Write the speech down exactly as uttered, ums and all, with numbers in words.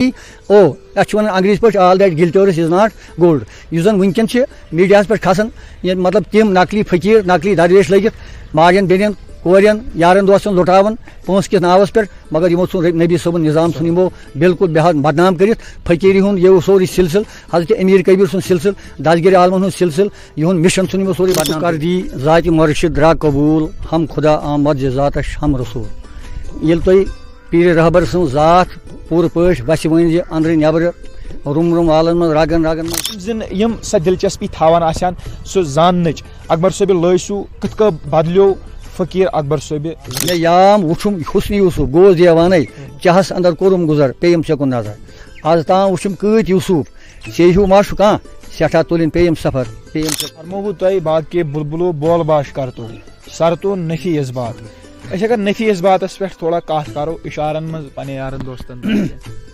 او، یَتھ چھِ وَنان انگریزی پٲٹھۍ، all that glitters is not gold. یُس زَن وٕنکٮ۪ن چھِ میٖڈیاہَس پٮ۪ٹھ کھسان، یہِ مطلب تِم نقلی فقیٖر، نقلی درویش لٔگِتھ ماجٮ۪ن، بیٚنٮ۪ن، کورٮ۪ن، یارَن دوستَن لُٹاوان پونٛسہٕ کِس ناوَس پٮ۪ٹھ، مگر یِمو ژھُن نبی صٲبُن نظام، ژھُن یِمو بالکل بے حد بدنام کٔرِتھ۔ فقیٖری ہُنٛد یہِ اوس سورُے سلسلہٕ، حضرت امیر کبیر سُنٛد سلسلہٕ، دستگیر عالمَن ہُنٛد سلسلہٕ، یِہُنٛد مِشن ژھُن یِمو سورُے بدنام کٔرِتھ۔ کر دی ذاتِ مرشد درا قبول، ہم خدا آمد ز ذاتش ہم رسول۔ ییٚلہِ تۄہہِ پیٖرِ رہبر سٕنٛز ذات پوٗرٕ پٲٹھۍ وَسہِ وٲنٛزِ اندرٕ نٮ۪برٕ، روٚم روٚم والن منٛز، رگن رگن منٛز۔ زن یم سۄ دلچسپی تھاوان آسن سُہ زاننٕچ، اکبر صٲبہِ لٲسِو کِتھ کٔنۍ بدلیو فقیٖر اکبر صٲبہِ۔ مےٚ یام وُچھُم حسن یوسف، گوس دیوانَے، چہس اندر کوٚرُم گُزر، پیٚیِم ژےٚ کُن نظر۔ از تام وُچھُم کۭتۍ یوسف، ژےٚ ہیوٗ ما چھُ کانٛہہ، سٮ۪ٹھاہ تُلِن پیٚیِم سفر، پیٚیِم ژےٚ۔ فرمووُ تۄہہِ باقی بلبلو بول باش کرتو، سرتو نفی اثبات۔ أسۍ اگر نفی اثباتس پٮ۪ٹھ تھوڑا کتھ کرو، اشارن منٛز پننہِ یارن دوستن تام۔